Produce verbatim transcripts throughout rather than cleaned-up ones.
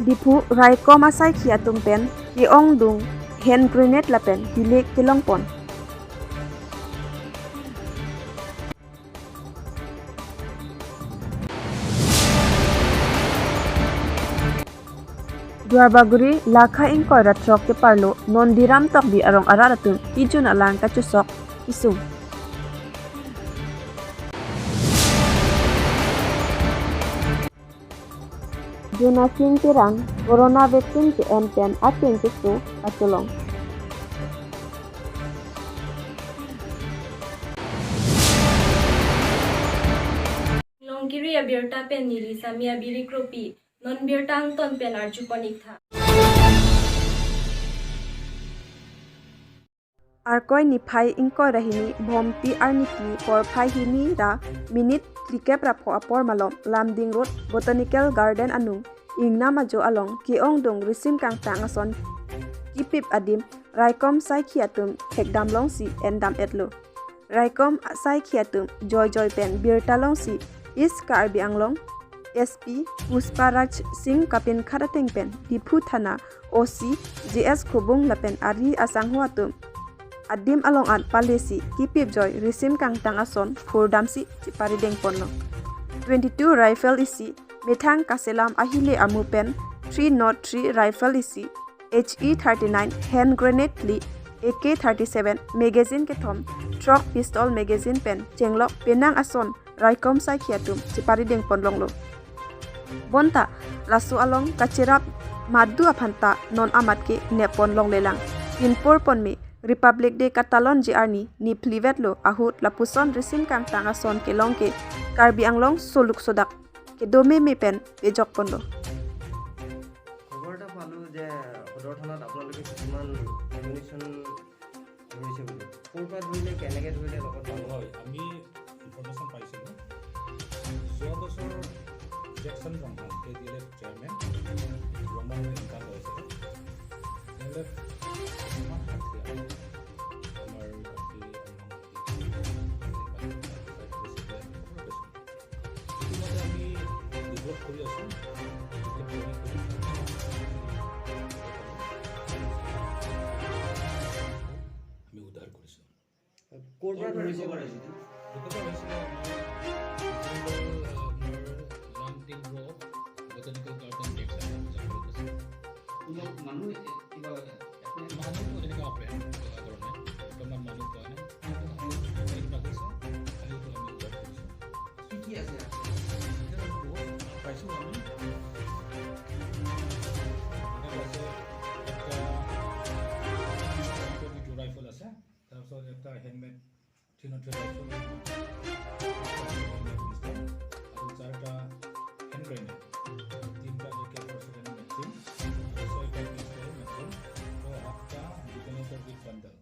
Diphu raikom asaikhi atum pen ke-ongdung hand grenade lapen hilek kelongpon. Duarbagori lakha ingkoi ra throk keparlo Nondiram Tokbi arong arat atum kejun alang kachesok kesung. Jonasing Terang corona vaccine ke-en pen ateng keso kachelong. Longkiri abirta pen neli Sami Abiri Kropi, non birta angton pen arjupon ik tha. Arkoi niphai ingkoi ra hini Bhompi arni phli porphai hini ra minute phlikep ra pho apor malom Lumding Road Botanical Garden anung ingnam ajo along ke-ongdung risim kangtang ason kipip adim raikom saikhi atum thekdam longsi endam etlo. Raikom saikhi atum joijoi pen birta longsi East Karbi Anglong S P Pushpa Raj Singh kapinkhat ateng pen Diphu Thana O C J S Khobung lapen ari asangho atum adim along an palesi kipip joi risim kangtang ason phurdamsi cheparidengponlo. Twenty-two rifle isi, methang kaselam ahile amu pen three nought three rifle isi, H E thirty-nine hand grenade phli, A K thirty-seven magazine kethom, throk pistol magazine pen chenglok penang ason raikom saikhi atum cheparidengpon longlo. Bonta laso along kacherap madu aphanta non amat ke neppon longlelang. Pinpur ponme Republic Day katalonji arni niphli vetlo ahut lapuson risim kangtang ason kelong ke Karbi Anglong soluk sodak kedo meme pen pejokponlo. খবৰ এটা পালোঁ যে সদৰ থানাত আপোনালোকে কিছুমান এমিউনিশ্যন ধৰিছে বুলি। ক'ৰ পৰা ধৰিলে, কেনেকৈ ধৰিলে, লগত মানুহ? হয়, আমি ইনফৰমেশ্যন পাইছিলোঁ। যোৱা বছৰ Jackson Ronghang, K D L F chairman, Ronghang income লৈছে। তেওঁলোকে কিমান খাইছে? আমাৰ কাতি, ইতিমধ্যে আমি ৰিপৰ্ট কৰি আছোঁ। ৰিপৰ্ট কৰি কৰি আমি উদ্ধাৰ কৰিছোঁ। ক'ৰ পৰা ধৰিছে? দুটাকৈ হৈছিলে আমাৰ, আপোনাৰ Lumding road, botanical garden back চাইডত জাগাত আছে। কোনোবা মানুহ এ-, কিবা এ-, মানুহ এনেকুৱা অপেৰেণ্ট কৰা নাই, বৰ্তমান মানুহ পোৱা নাই। কিন্তু আমি চেক বাগিছে, কালি পৰা আমি উদ্ধাৰ কৰিছোঁ। কি কি আছে ইয়াত? এতিয়া বহুত পাইছোঁ আমি। এটা আছে, এটা টুৱেণ্টি টু ৰাইফল আছে, তাৰপিছত এটা helmet, three not three rifle, আৰু চাৰিটা হেণ্ড গ্ৰেনেড, তিনিটা এ কে ফৰ্টি ছেভেন মেচিন, আৰু ছয়টা পিষ্টল মেচিন, আৰু সাতটা detonator with bundle.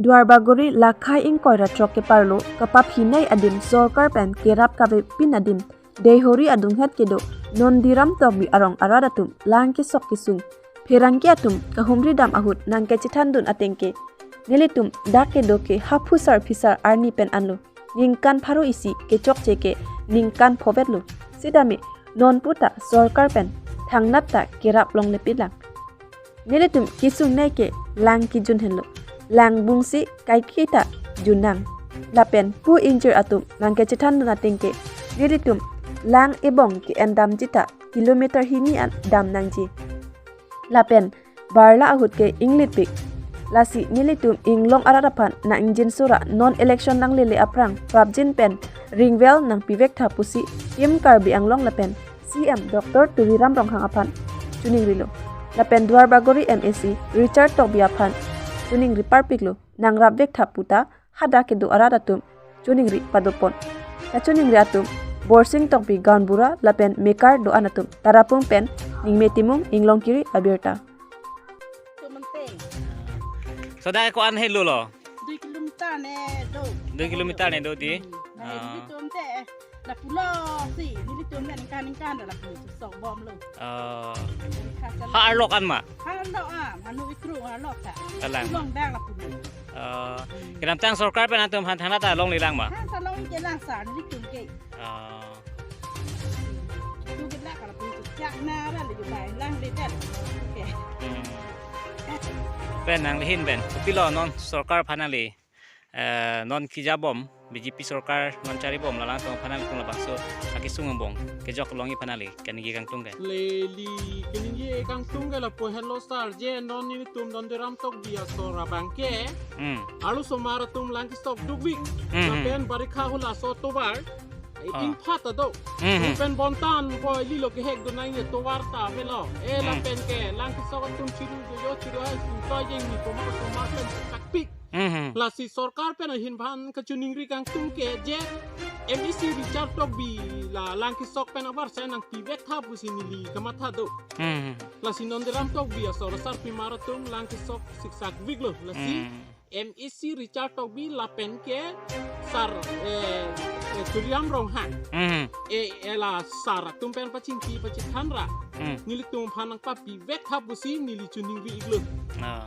Duarbagori lakha ingkoi ra throk keparlo kapaphinei adim sorkar pen kerap kavepin adim Deihori adunghet kedo Nondiram Tokbi arong arat atum lang kesok kesung. Pherangke atum kahumri dam ahut nangkechethandun ateng ke nelitum dak kedo ke haphusar phisar arni pen anlo. Ningkan pharo isi kechokche ke ningkan pho vetlo. Sitame non puta sorkar pen thangnat ta kerap longlepilang. Nelitum kesungnei ke lang kejun henlo. Lang bungsi kaiketa junnang. Lapen pu ingjir atum nangkechethan dun ateng ke nelitum lang ebong ke-endamji ta kilometer hini an dam nangji. Lapen barla ahut ke inglitpik. Lasi nelitum inglong arat aphan nang-ingjinso ra non election nanglele aphrang prapjin pen ringvel nangpivek tha pusi Team Karbi Anglong lapen C M Doctor Tuliram Ronghang aphan choningrilo. Lapen Duarbagori M A C Richard Tokbi aphan choningri parpiklo, nangrapvek tha puta hadak kedo arat atum choningri padopon. Kachoningri atum Borsing Tokbi Gaonbura lapen mekar do-an atum Tarapung pen Ningme Timung, Inglongkiri abirta. Tumante. Soda ko-an helo lo? Dui kilometer ne do. Dui kilometer ne do di? Hmm. Nah, Ah. Nelitum te, eh, lapulo si, nelitum ne ningkan ningkan dah lapu sok bom lo. Oh. Ningkan Ha arlok an ma? Ha arlok ah, manu ikru arlok ta. Kalang. Long dang lapulo. Oh. Kedamtang sorkar pen atum aphan thangnat ta longlelang ma? Ha, sa longlelang sar, nelitum ke. Oh. Tu kita kalau punya cak na, ada lagi baik lang deh kan. Oke. Hmm. Pen nangli ahin pen, kopilo non sorkar aphan nangli, eh, non kejabom, B J P sorkar non charibom, la alangtum aphan nangtum labangso akesung angbong kejok longji aphan nangli kaningje kangtung ke? Neli kaningje kangtung ke lapu henlo sar, je non nelitum Nondiram Tokbi asor abang ke. Hmm. Arlosomar atum lang kesok dukvik. Hmm, hmm. Lapen barikha hula so tovar. Eh, Hmm. ingphat ta do. Hmm, hmm. Pen bontan boy lilo kehek do nang ye tovar ta avelo. Eh, Hmm. lapen ke lang kesok atum chiru jojo chiru hai suto jeng ni komo komo pen sakpik. Hmm, hmm. Lasi sorkar pen ahin aphan kachoningri kangtung ke je M A C Richard Tokbi la lang kesok pen abar sai nangpivek tha pusi neli kamatha do. Hmm, hmm. Lasi Nondiram Tokbi asor sarpimar atum lang kesok siksak vik lo. Lasi Hmm. M A C Richard Tokbi lapen ke sar, eh, eh, Tuliram Ronghang. Hmm. Eh, eh, la sar atum pen pachingki pachithan ra. Hmm. Nelitum aphan nangpapivek tha pusi neli choningri iklo. Ah.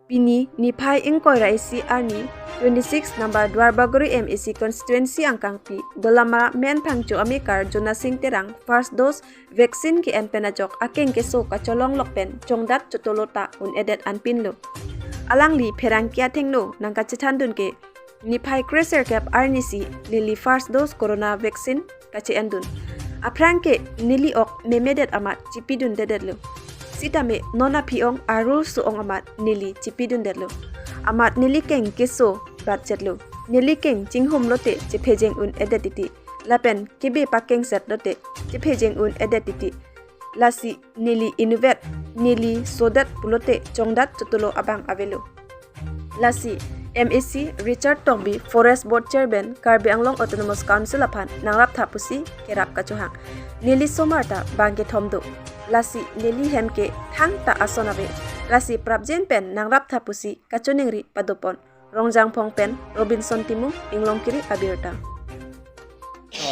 Pini niphai ingkoi ra isi arni twenty-six number Duarbagori M A C constituency angkangpi Dolamara Menphangcho amekar Jonasing Terang first dose vaccine ke-en pen ajok akeng keso kacholong lok pen chongdat chotolo ta un-edet anpinlo. Alangli pherangke athengno nangkachethan dun ke niphai kre-sirkep arni si neli first dose corona vaccine kache-en dun. Aphrang ke neli ok memedet amat chipidun dedetlo. Sitame non aphi-ong arul so-ong amat neli chipidun detlo. Amat neli keng keso batchetlo. Neli keng chinghum lote chephejeng un-edet titi. Lapen kebe pakengset lote chephejeng un-edet titi. Lasi neli inutvet, neli sodet pulote chongdat chotolo abang avelo. Lasi M A C Richard Tokbi, Forest Board Chairman, Karbi Anglong Autonomous Council aphan nangrap tha pusi kerap kachohang. Neli somar ta bang kethom do. Lasi neli hem ke thangta ason ave. Lasi prapjin pen nangrap tha pusi kachoningri padopon. Rongjangphong pen Robinson Timung, Inglongkiri abirta.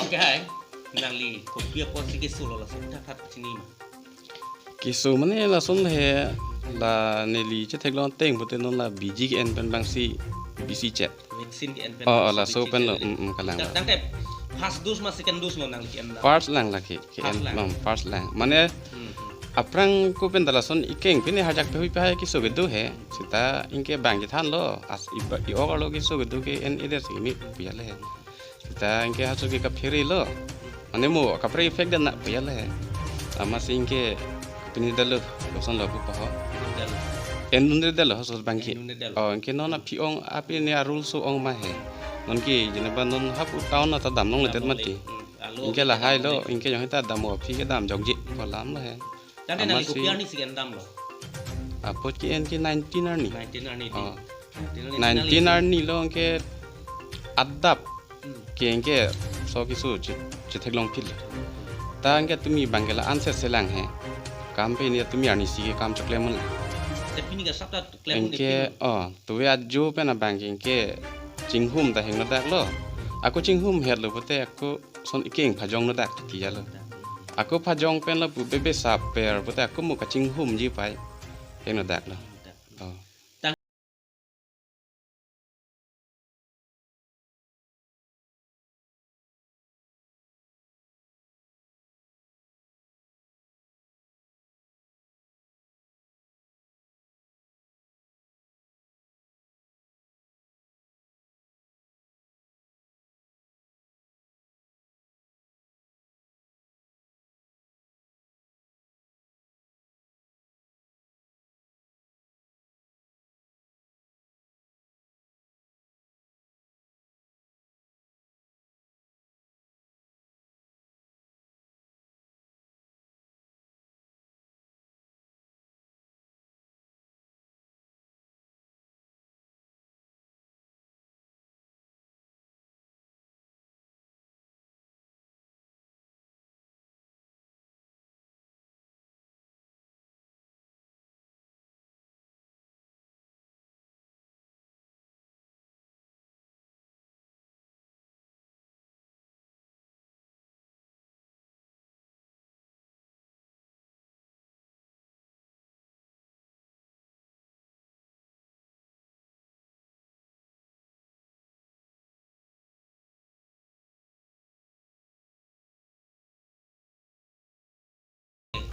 Okay. Nangli kopi apotsi keso lo, lason thakthak chini ma? Keso mane lason he, la neli chetheklong ateng pute non la B G ke-en pen bangsi B C chet. Vaccine ke-en pen Oh, oh, bangsi laso B G pen lo, chet. Mm, mm, kalang. Tang, tangte first dose ma second dose lo nangli ke-en na? First lang lake, ke-en First lang. Long, first lang. Mane Hmm, hmm. aphrang ko pen ta lason ikeng pine hajak pehui pehai keso kedo he. Sita ingke bang chethanlo, as iba, i-ok arlo keso kedo ke-en-edet si kimi puyale he. Sita ingke haso ke kaphere lo. Mane mo kaphere effect dan na puyale he. Amatsi ingke pini dalo, koson lo pu paho. Endun dalo haso bangke. Endun dalo. Oh, ingke non aphi-ong api ne arul so-ong ma he. Non ke jene ba non hapu town ata damlongledet mati. Hmm, alo Ingke lahai lo, ingke jong hita damo aphi kedam jokji kolam lo he. Tangte nangli Amatsi kopi arni si ke-en damlo? Apot ke-en ke nineteen arni. Nineteen arni di. Oh. Nineteen arni nineteen nangli arni lo ke adap Hmm. ke ingke so keso che-, chetheklong phil. Ta ingke tumi bang ke la anset selang he. Kam pe ni tumi arni si ke kam choklem lang. Te pini ke sap ta klem Ingke, ne pini. Oh, tuve ajo pen abang ke ingke chinghum ta hingno dak lo. Ako chinghum het lo pute ako son ikeng phajong no dak titi ya lo. Ako phajong pen lo pu bebe saper pute ako mo kachinghumji pai. Hingno dak lo. Oh.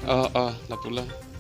Oh, oh, lapulo.